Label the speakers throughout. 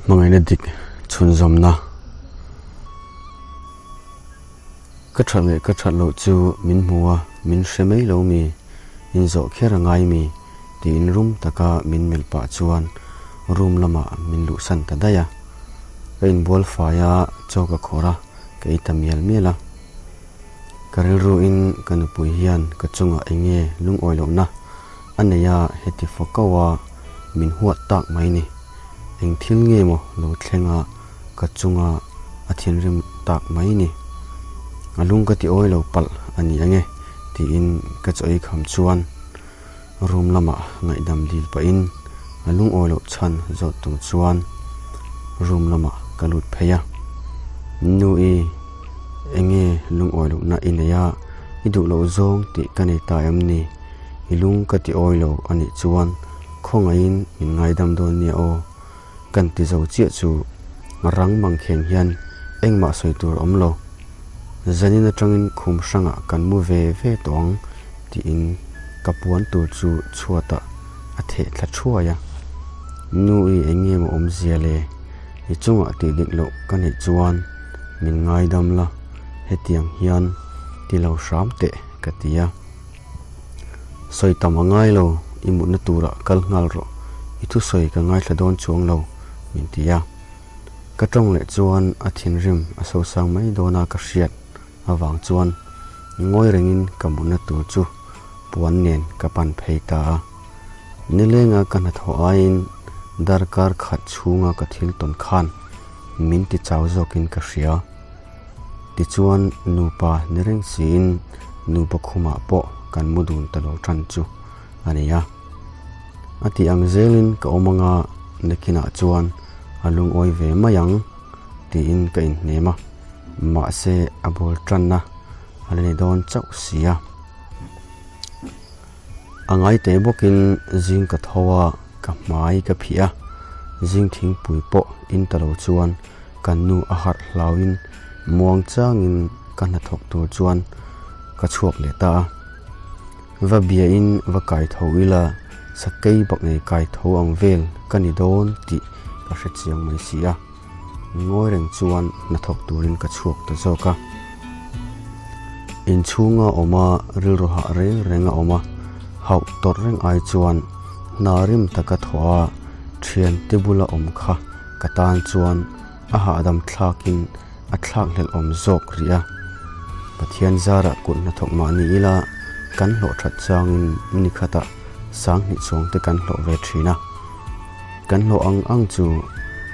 Speaker 1: Hmangaihna dik chhunzawmna Ka that leh ka that loh chu min hmu a, min hre mai lo mi, inzawh kher a ngai mi tiin rum taka min melh pah chuan room lamah min luhsan ta daih a. Ka inbual fai a, chaw ka khawrh a, ka ei ta mial mial a. Ka rilruin ka nupui hian ka chungah eng nge lungawi lohna a nei a heti fo ko a, min huat tak mai ni. Eng thil nge maw lo thleng a ka chunga a thinrim tak mai ni. A lung ka ti awi lo palh a ni ange tiin ka chaw ei kham chuan room lamah ngaihdam dil pahin a lungawi loh chhan zawt tur chuan room lamah ka lut phei a. Nu i enge lungawi lohna i nei a, i duh loh zawng tih ka nei ta em ni? I lung ka ti awi lo a nih chuan khawngaihin min ngaidam dawn nia aw. Kan ti zo chiah chu rang mang kheng hian engmah sawi tur awm lo. Zanin atangin khum hrangah kan mu ve ve tawh ang tiin ka puan tur chu chhuatah a theh thla thuai a. Nu i eng nge maw awmzia le? I chungah tih dik loh ka neih chuan min ngaidam la, hetiang hian ti lo hram teh ka ti a. Sawi tam a ngai lo, i mutna turah kal nghal rawh, i thusawi ka ngaithla dawn chuang lo, min ti a. Ka tawng leh chuan a thinrim a sosang mai dawna ka hriat avang chuan ngawi rengin ka mutna tur chu puan nen ka pan phei ta a. Nilenga ka hnathawh aiin darkar khat chhunga ka thil tawn khan min ti chau zawkin ka hria. Tichuan nupa ni reng siin nupa khumah pawh kan mu dun ta lo tan chu a ni a. A tih ang zelin ka awm anga nakinah chuan a lungawi ve mai ang tiin ka inhnem a, mahse a bul tanna a la ni dawn chauh si a. A ngai teh bawkin zing ka tho a, ka hmai ka phih a, zing thingpui pawh in ta lo chuan Kan nu a harh hlauin muang changin ka hnathawk tur chuan ka chhuak leh ta a. Va biain va kai tho ila sakei bak nei kai tho ang vel ka ni dawn tih ka hre chiang mai si a. Ngawi reng chuan hnathawk turin ka chhuak ta zawk a. Inchhunga awm a, rilru hah reng reng a awm a, hauh tawrh reng ai chuan hna rim taka thawh a thiante bula awm kha Ka tan chuan a hahdam thlakin a thlakhlelh awm zawk rih a. Pathian zarah kut hnathawk mah ni ila kan hlawh that changin ni khatah sanghnih chuang te kan hlawh ve thin a. Kan hlawh ang ang chu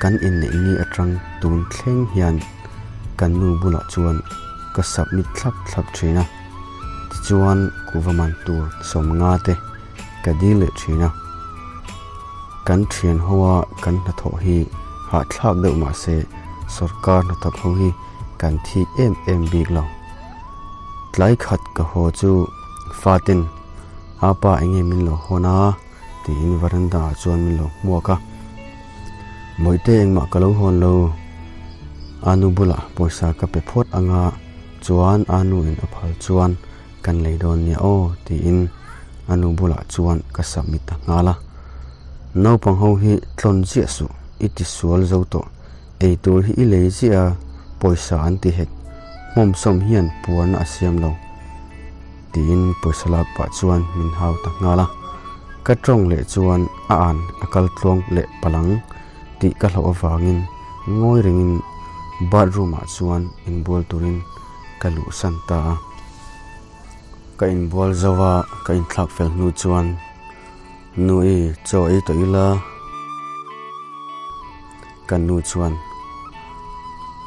Speaker 1: kan inneih ni atang tun thleng hian kan nu bulah chuan ka submit thlap thlap thin a. Tichuan kuhva man tur sawmnga te ka dil leh thin a. Kan thian ho a kan hnathawh hi hahthlak deuh mah se sorkar hnathawk ho hi kan thik em em bik lo. Tlai khat ka haw chu faten apa enge min lo hawn a tiin veranda ah chuan min lo hmuak a. Mawite engmah ka lo hawn lo, anu bulah pawisa ka pe phawt anga chuan anu in a phal chuan Kan lei dawn nia aw tiin a nu bulah chuan ka submit ta nghal a. Naupang ho hi tlawn ziah suh, i ti sual zo tawh. Ei tur hi i lei ziah a, pawisa an ti hek. Hmawm sawm hian puarna a siam lo tiin pawisa lak pah chuan min hau ta nghal a. Ka tawng leh chuan a an a kal tluang leh palang tih ka hlauh avangin ngawi rengin bathroom ah chuan inbual turin ka luhsan ta a. Ka inbual zo a, ka inthlak fel hnu chuan Nu i chaw ei tawh ila kan nu chuan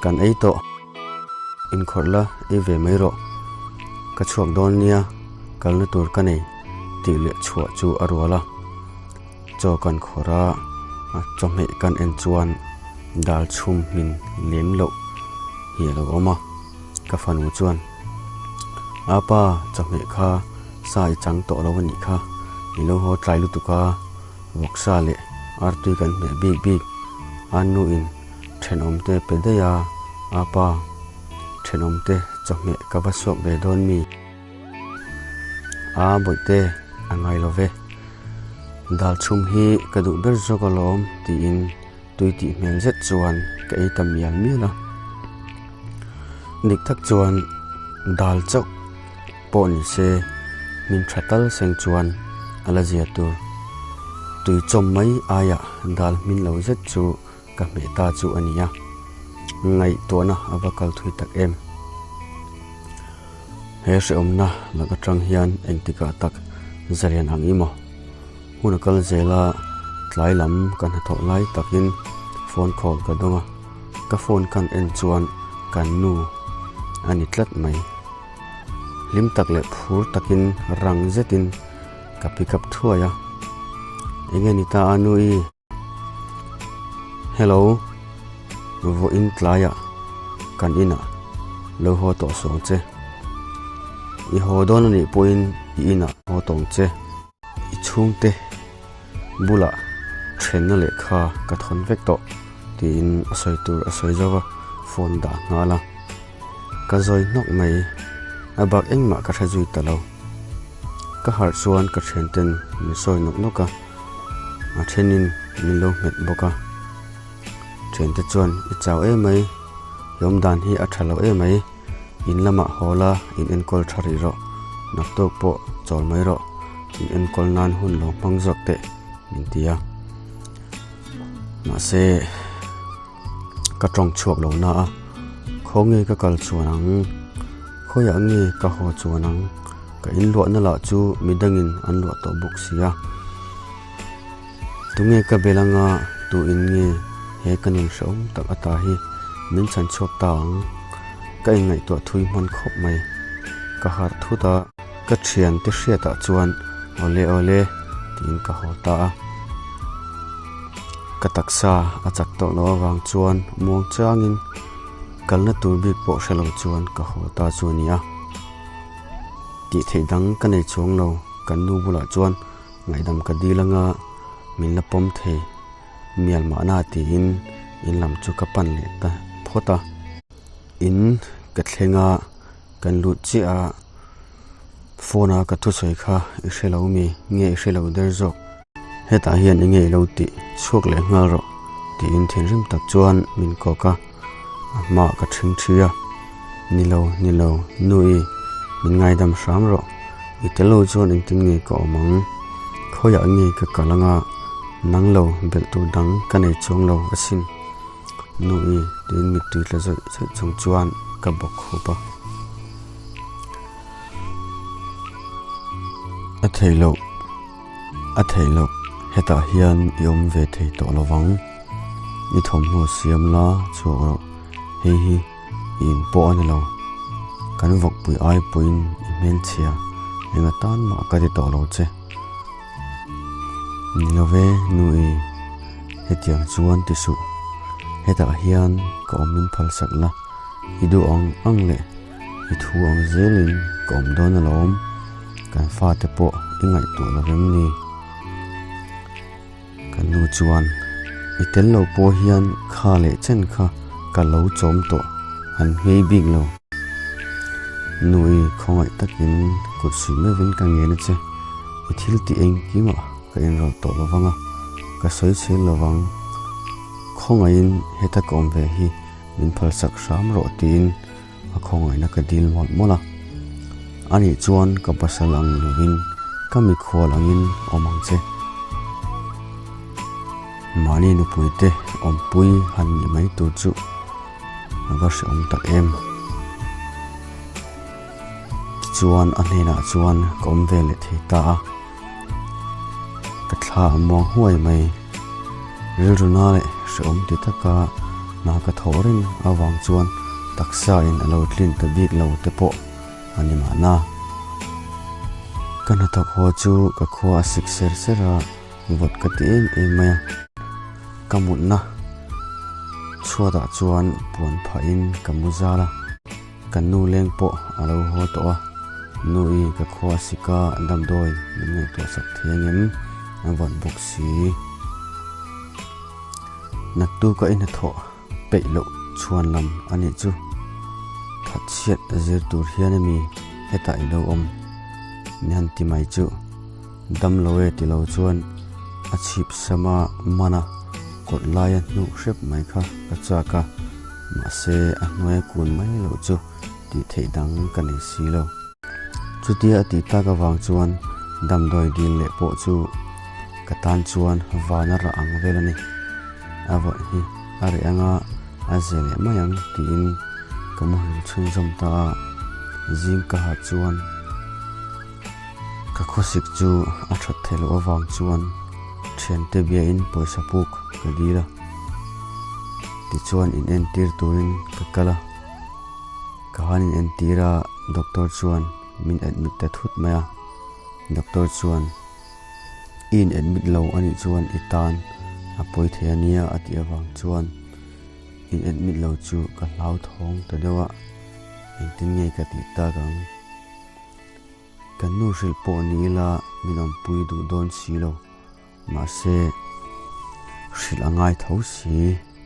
Speaker 1: kan ei tawh inkhawrh la ei ve mai rawh ka chhuak dawn nia kalna tur ka nei tih leh chhuah chu a rual a chaw kan khawrh a chawhmeh kan en chuan dal chhum hmin lem loh hi a lo awm a. Ka fanu chuan, A pa, chawhmeh kha sa i chang tawh lo a nih kha, i lo haw tlai lutuk a, vawksa leh artui kan hmeh bik bik, a nuin thenawmte pe daih a, a pa, thenawmte chawhmeh ka va suak ve dawn mi? A bawihte, a ngai lo ve, dal chhum hi ka duh ber zawk alawm, tiin. Tui tih hmel zet chuan ka ei ta mial mial a. Dik tak chuan dal chauh pawh ni se hmin tha tal seng chuan a la zia tur. Tui chawm mai aiah dal hmin lo zet chu ka hmeh ta chu a ni a, ngaihtuahna a va kal thui tak em. He hrehawmna lak atang hian engtikah tak zalian ang i maw? Hun a kal zel a, tlai lam ka hnathawh lai takin phone call ka dawng a, ka phone kan en chuan kan nu a ni tlat mai. Hlim tak leh phur takin rang zetin ka pick up thuai a, Enge ni ta a nu i? Hello, vawiin tlaiah kan inah lo haw tawh suang che. I haw dawn anih pawhin i inah haw tawng che. I chhungte bulah thenna lehkha ka thawn vek tawh tiin a sawi tur a sawi zo va, phone dah nghal a. Ka zawi hnawk mai, a bak engmah ka hre zui ta lo. Ka harh chuan ka thianten min sawi nawk nawk a. A thenin min lo nghet bawk a, thiante chuan i chau em mai, i awm dan hi a tha lo em mai, in lamah haw la in enkawl tha rih rawh, naktuk pawh chawl mai rawh, in enkawl nan hun lo hmang zawk teh min ti a. Mahse ka tawng chhuak lo na a, khaw nge ka kal chuan ang, khawiah nge ka haw chuan ang, ka in luahna lah chu midangin an luah tawh bawk si a. Tunge ka bel anga tu in nge he ka nun hrehawm tak ata hi min chhan chhuak ta ang, ka inngaihtuah thui hman khawp mai. Ka harh thut a, ka thiante hriatah chuan awle awle tiin ka haw ta a. Ka taksa a chak tawh loh avang chuan muang changin kalna tur bik pawh hre lo chuan ka haw ta chu a ni a. Tih theih dang ka nei chuang lo, kan nu bulah chuan ngaihdam ka dil anga min la pawm thei mial mahna tiin in lam chu ka pan leh ta phawt a. In ka thleng a, kan lut chiah a. Phone a ka thusawi kha i hre lo mi nge i hre lo der zawk? Hetah hian enge i lo tih chhuak leh nghal rawh tiin thinrim tak chuan min kawk a, a hmaah ka ṭhing ṭhi a. Ni lo, ni lo, nu i, min ngaidam hram rawh. I tel lo chuan engtin nge ka awm ang? Khawiah nge ka kal anga nang lo belh tur dang ka nei chuang lo asin. Nu i tiin mittui tla zawih zawih chung chuan ka bawk khup a. A theih loh, a theih loh, hetah hian i awm ve thei tawh lo vang. I thawmhnaw siam la chhuak rawh, hei hi i in pawh a ni lo. Kan vawkpui ai pawhin i hmelchhia enga tan mah ka ti tawh lo che. Ni lo ve, nu i, hetiang chuan ti suh. Hetah hian ka awm min phalsak la, i duh ang ang leh. I thu ang zelin ka awm dawn alawm, kan fate pawh i ngaihtuah lo vem ni? Ka nu chuan, I tel lo pawh hian kha leh chen kha ka lo chawm tawh, an nghei bik lo. Nu i khawngaih takin kut suih meuhin ka ngen a che, i thil tih engkimah ka inrawlh tawh lo vang a, ka sawi chhel lo vang. Khawngaihin heta ka awm ve hi min phalsak hram rawh tiin a khawngaihna ka dil mawlh mawlh a. Anih chuan ka pasal ang lovin ka mikhual angin awm ang che. Mahni nupuite awmpui han nih mai tur chu a va hrehawm tak em. Tichuan a hnenah chuan ka awm ve leh thei ta a. Ka thla a muang huai mai. Rilru na leh hrehawm ti taka hna ka thawh reng avang chuan taksa in a lo tlin ta bik lo te pawh a ni mahna. Ka hnathawk haw chu ka khua a sik ser ser a, vawt ka ti em em mai a. Ka mutna chhuatah chuan puan phahin ka mu zal a. Kan nu leng pawh a lo haw tawh a, Nu i ka khua sika damdawi min ngaihtuah sak thei angem? A vawt bawk si. Naktuk a i hnathawh peih loh chhuan lam a nih chu. Thatchhiat zir tur hian ami hetah i lo awm ni han ti mai chu. Damlo e ti lo chuan a chhip sama man a. kawt laia hnuk hrep mai kha ka chak a, mahse a hnuaia kun mai loh chu tih theih dang ka nei si lo. Chutia a tih tak avang chuan damdawi dil leh pawh chu ka tan chuan vana rah ang vel a ni. A vawih hi a reh anga a ze leh mai ang tiin ka muhil chhunzawm ta a, zing ka ha chuan ka khawsik chu a that theih loh avang chuan thiante biain pawisa puk ka dil a, tichuan in entir turin ka kal a. Ka han in entir a, doctor chuan min admit ta thut mai a, doctor chuan i in admit lo a nih chuan i tan a pawi thei a nia a tih avang chuan in admit lo chu ka hlauthawng ta deuh a, engtin nge ka tih tak ang? Kan nu hrilh pawh ni ila min awmpui duh dawn si lo. Mahse, hrilh a ngai tho si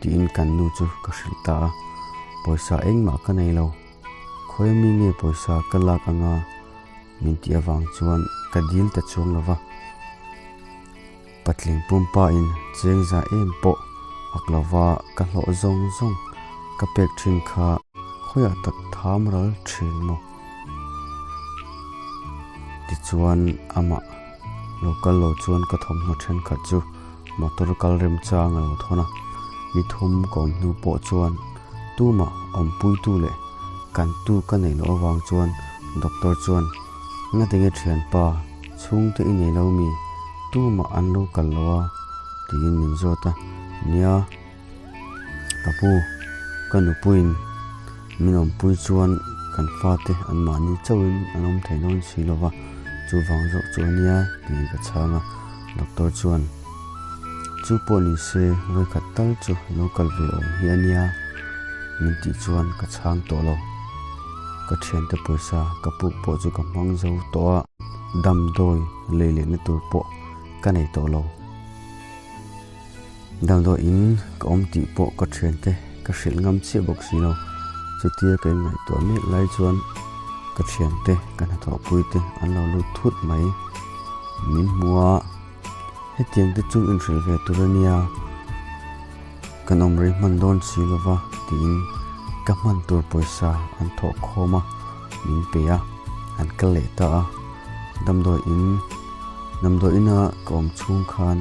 Speaker 1: tiin kan nu chu ka hrilh ta a, pawisa engmah ka nei lo. Khawi mi nge pawisa ka lak anga min tih avang chuan ka dil ta chuang lo va. Patling pumpa in cheng za em pawh ak lo va ka hlawh zawng zawng ka pek thin kha khawiah tak tham ral thin maw? Tichuan amah lo kal lo chuan ka thawmhnaw thenkhat chu motor kal remchang a lo thawn a, ni thum ka awm hnu pawh chuan tumah awmpuitu leh kantu ka neih loh avang chuan doctor chuan Ngatinge thianpa chhungte i nei lo mi tumah an lo kal lo a tiin min zawt a, nia Ka pu, ka nupuiin min awmpui chuan kan fate anmahni chauhin an awm thei dawn si lo va, chuvang zawk chu a nia tiin ka chhang a. Doctor chuan, Chu pawh ni se vawikhat tal chu lo kal ve awm hi a nia min tih chuan ka chhang tawh lo. Ka thiante pawisa ka puk pawh chu ka hmang zo tawh a, damdawi lei lehna tur pawh ka nei tawh lo. Damdawiin ka awm tih pawh ka thiante ka hrilh ngam chiah bawk si lo. Chutia ka inngaihtuah mek lai chuan ka thiante ka hnathawhpui te an lo lut thut mai. Min hmu a, hetiang te chu inhrilh ve tur a nia, kan awm rei hman dawn si lo va tiin ka hman tur pawisa an thawh khawm a, min pe a, an kal leh ta a. Damdawiin damdawiina ka awm chhung khan.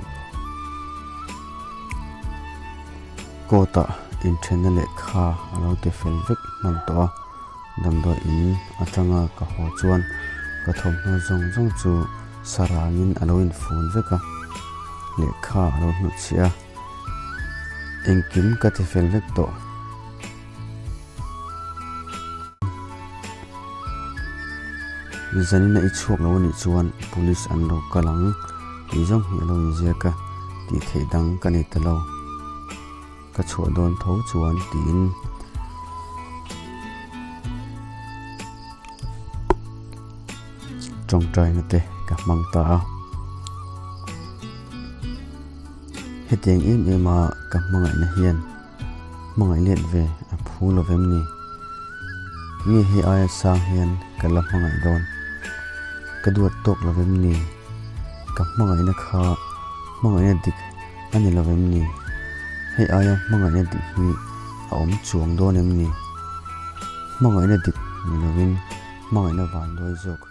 Speaker 1: Court ah inthenna lehkha a lo ti fel vek hman tawh a, damdawi in atanga ka haw chuan ka thawmhnaw zawng zawng chu sarangin a lo infun vek a, lehkha a lo hnutchhiah a, engkim ka ti fel vek tawh. Zanina i chhuak lo anih chuan police an lo kal ang tih zawng hi a lo inziak a, tih theih dang ka nei ta lo. Ka chhuah dawn tho chuan tiin tawngtaina te ka hmang ta a. Hetiang em em a ka hmangaihna hian Hmangaih let ve a phu lo vem ni? Nge hei aia sang hian ka la hmangaih dawn? Ka duat tawk lo vem ni? Ka hmangaihna kha hmangaihna dik a ni lo vem ni? Hei aia hmangaihna dik hi a awm chuang dawn em ni? Hmangaihna dik ni lovin hmangaihna vanduai zawk.